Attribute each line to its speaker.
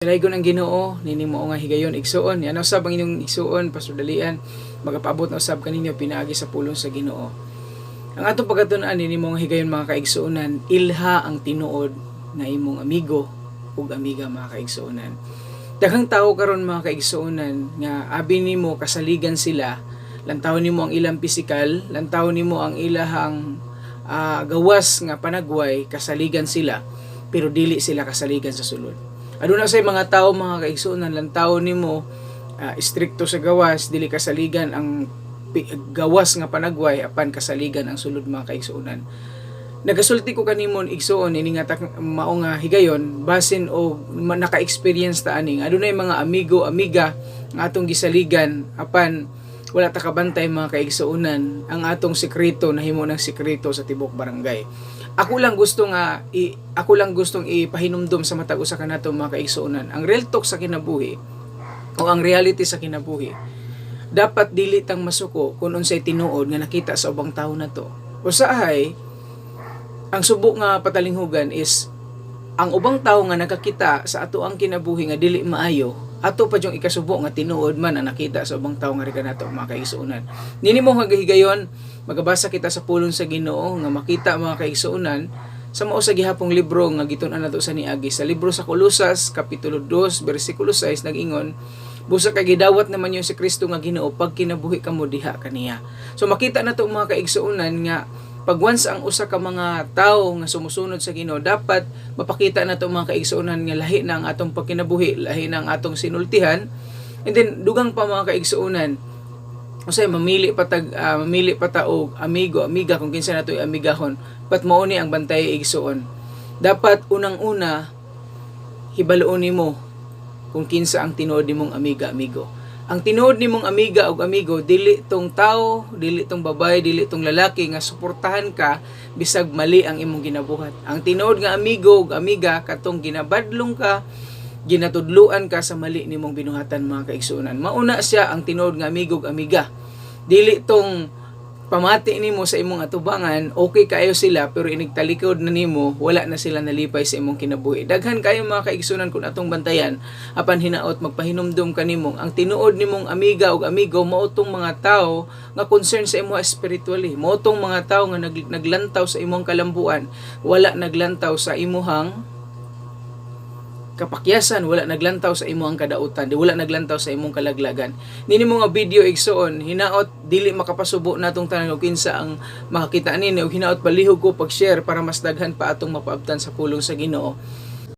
Speaker 1: Dalaygon ang Ginoo nini mao nga higayon, igsuon. Yan usab ang inyong igsuon, Pastor Dalian, magapaabot na usab kaninyo pinaagi sa pulong sa Ginoo. Ang atong pagkatun-an nini mao nga higayon, mga kaigsuonan, ilha ang tinuod na imong amigo ug amiga, mga kaigsuonan. Daghang tao karon, mga kaigsuonan, nga abi nimo kasaligan sila, lantaw nimo ang ilang pisikal, lantaw nimo ang ilahang gawas nga panagway, kasaligan sila, pero dili sila kasaligan sa sulod. Aduna say mga tao, mga kaigsuonan, lantaw nimo istrikto sa gawas, dili kasaligan ang gawas nga panagway, apan kasaligan ang sulod, mga kaigsuonan. Nagasulti ko kanimo, igsuon, ini nga mao nga higayon basin og naka-experience ta ani. Adunay mga amigo, amiga nga atong gisaligan, apan wala ta kabantay, mga kaigsuonan, ang atong sekreto nahimo ng sekreto sa tibok barangay. Ako lang gustong ipahinumdom sa matag usa kanato, mga kaigsuonan, ang real talk sa kinabuhi o ang reality sa kinabuhi, dapat dili tang masuko kung unsay tinuod nga nakita sa ubang tawo nato. Usahay ang subo nga patalinghugan is ang ubang tawo nga nakakita sa ato ang kinabuhi nga dili maayo, ato pa yung ikasubo nga tinuod man ang nakita sa ubang tawo nga rin nato, mga kaigsuonan. Nini mo nga higayon, magabasa kita sa pulong sa Ginoo nga makita, mga kaigsuonan, sa mao sa gihapong libro nga gitun-an nato sa niagi, sa libro sa Kolosas kapitulo 2 bersikulo 6, nag-ingon, "Busa kay gidawat naman yun si Kristo nga Ginoo, pag kinabuhi kamo diha kaniya." So makita nato, mga kaigsuonan, nga pag once ang usa ka mga tawo nga sumusunod sa Ginoo, dapat mapakita nato, mga kaigsuonan, nga lahi na ang atong pagkinabuhi, lahi na ang atong sinultihan. And then dugang pa, mga kaigsuonan, usay mamili pa ta og amigo, amiga, kung kinsa nato amigahon. But mao ni ang bantay, igsuon. Dapat unang-una hibaluon nimo kung kinsa ang tinuod nimong amiga, amigo. Ang tinuod nimong amiga ug amigo, dili tong tao, dili tong babae, dili tong lalaki nga suportahan ka bisag mali ang imong ginabuhat. Ang tinuod nga amigo ug amiga, katong ginabadlong ka, ginatudluan ka sa mali nimong binuhatan, mga kaigsuonan. Mauna siya ang tinuod nga amigo ug amiga. Dili tong pamati nimo sa imong atubangan, okay kayo sila, pero inigtalikod na nimo, wala na sila nalipay sa imong kinabuhi. Daghan kayo, mga kaigsunan, kung atong bantayan, apan hinaot magpahinumdum kanimong ang tinuod nimong amiga ug amigo mao tong mga tao nga concern sa imo spiritually, mao tong mga tao nga naglantaw sa imong kalambuan, wala naglantaw sa imuhang kapakyasan, wala naglantaw sa imong kadautan, di wala naglantaw sa imong kalaglagan. Nini mo nga video, igsuon, hinaot dili makapasubo natong tanan og kinsa ang makakita nini, ug hinaot palihog ko pag-share para mas daghan pa atong mapaabtan sa pulong sa Ginoo.